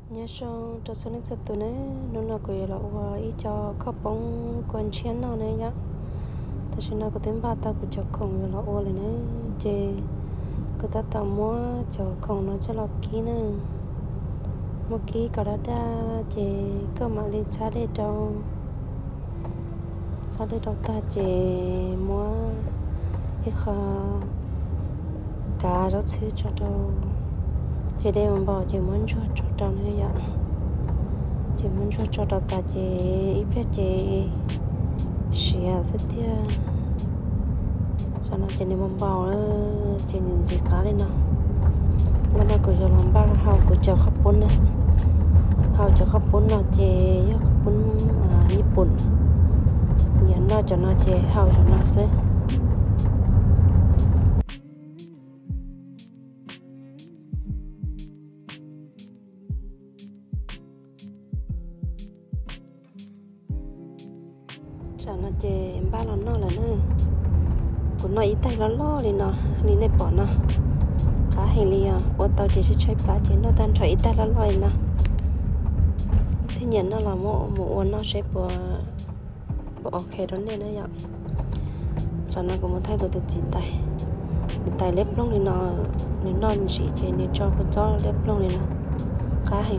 Nyob zoo rau txhua leej txhua tus na, hnub no kuv yuav los ua ib co khoom poob kua ntshiab noj na yom. Tam sim no kuv twb npaj tau kuv cov khoom yuav los ua lawm na, ces kuv tab tom muab cov khoom no coj los kib na. Muab kib kom daj daj ces koj mam li txhab dej rau, txhab dej rau tag ces muab ib qho kav zaub txhwb tso rau, ces dej npau ces muab ntsuag tso rau na yom. Ces muab ntsuag tso rau tas ces ib pliag ces siav xwb tiag. Tam no ces nws npau npau ces nws ntxiv qab li no. Ua no kuv yuav los npaj hau kuv cov khoom poob na. Hau cov khoom poob no ces yog khoom poob Nyij Pooj, nyiam noj cov no ces hau cov no xwb. Tam no ces npaj los noj lawm na. Kuv noj ib taig loj loj li no, li nej pom no, qab heev li os. Ua tau ces tshaib tshaib plab ces noj tag nrho ib taig loj loj li no. Thiab nyiam noj los muab mus ua noj seb puas, puas ok rau nej na yom. Tam no kuv mus thaij kuv tus txiv tais, nws tais liab ploog li no, nws noj ntsim ces nws tso kuv txob liab ploog li no, qab heev.